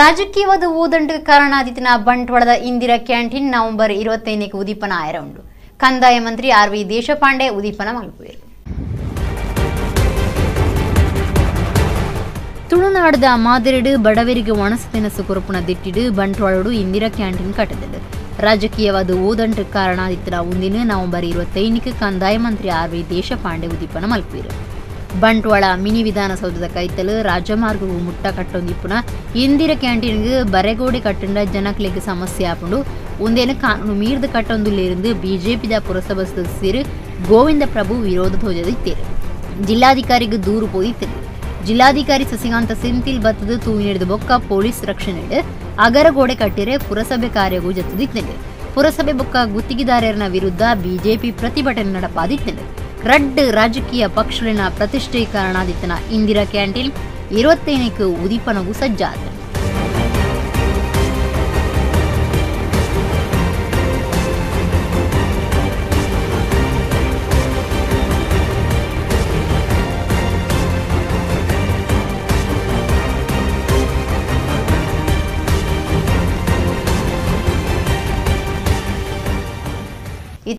ರಾಜಕೀಯವಾದ ಓದಂಟು ಕಾರಣಾದಿತ್ತಿನ ಬಂಟ್ವಾಳದ Indira canteen November 25ಕ್ಕೆ ಉದೀಪನ ಆಯರ ಉಂಡು. ಕಂದಾಯ ಮಂತ್ರಿ ಆರ್ V Deshpande ಉದೀಪನ ಮಲ್ಪುವೆರು. ತುಳುನಾಡದ ಮಾದರಿಡು ಬಡವರಿಗೆ ಒಣಸು ತಿನಸು ಕೊರಪುನ ದಿಟ್ಟಿಡು ಬಂಟ್ವಾಳಡು ಇಂದಿರಾ ಕ್ಯಾಂಟೀನ್ ಕಟ್ಟದಿಡು. ರಾಜಕೀಯವಾದ ಓದಂಟು ಕಾರಣಾದಿತ್ತಿನ ಉಂದಿನ ನವೆಂಬರ್ 25ಕ್ಕೆ ಕಂದಾಯ ಮಂತ್ರಿ ಆರ್ ವಿ ದೇಶಪಾಂಡೆ ಉದೀಪನ ಮಲ್ಪುವೆರು. ಬಂಟ್ವಾಳ ಮಿನಿ ವಿಧಾನಸೌಧದ ಕೈತಲು ರಾಜಮಾರ್ಗವು ಮುಟ್ಟ ಕಟ್ಟೊಂದಿಪ್ಪುನ ಇಂದಿರಾ ಕ್ಯಾಂಟೀನ್ಗೆ ಬರೆಗೋಡೆ ಕಟ್ಟಂಡ ಜನಕ್ಲೆಗ್ ಸಮಸ್ಯೆ ಆಪುಂಡು. ಉಂದೇನು ಕಾನೂನು ಮೀರ್ದು ಕಟ್ಟೊಂದುಲ್ಲೇருந்து ಬಿಜೆಪಿದ ಪುರಸಭಾ ಸದಸ್ಯರು ಗೋವಿಂದ ಪ್ರಭು ವಿರೋಧ ತೋಜದಿತ್ತೇರು. ಜಿಲ್ಲಾಧಿಕಾರಿಗೆ ದೂರು ಪೋದಿತ್ತೇರು. ಜಿಲ್ಲಾಧಿಕಾರಿ ಸಸಿಕಾಂತ ಸೆಂಥಿಲ್ ಬತ್ತದ ತೂಯಿನೆಡ್ದು ಬೊಕ್ಕ ಪೊಲೀಸ್ ರಕ್ಷಣೆ ಅಗರಗೋಡೆ ಕಟ್ಟಿರೆ ಪುರಸಭೆ ಕಾರ್ಯಗೂ ಜತ್ತದಿತ್ತೇನೆ. ಪುರಸಭೆ ಬೊಕ್ಕ ಗುತ್ತಿಗೆದಾರರ ವಿರುದ್ಧ ಬಿಜೆಪಿ ಪ್ರತಿಭಟನೆ ನಡಪಾದಿತ್ತೇನೆ. ರಡ್ಡ್ ರಾಜಕೀಯ ಪಕ್ಷಗಳಿನ ಪ್ರತಿಷ್ಠೆ ಕಾರಣಾದಿತ್ತನ ಇಂದಿರಾ ಕ್ಯಾಂಟೀನ್ 25ಕ್ಕೆ ಉದೀಪನಗೂ ಸಜ್ಜಾದ.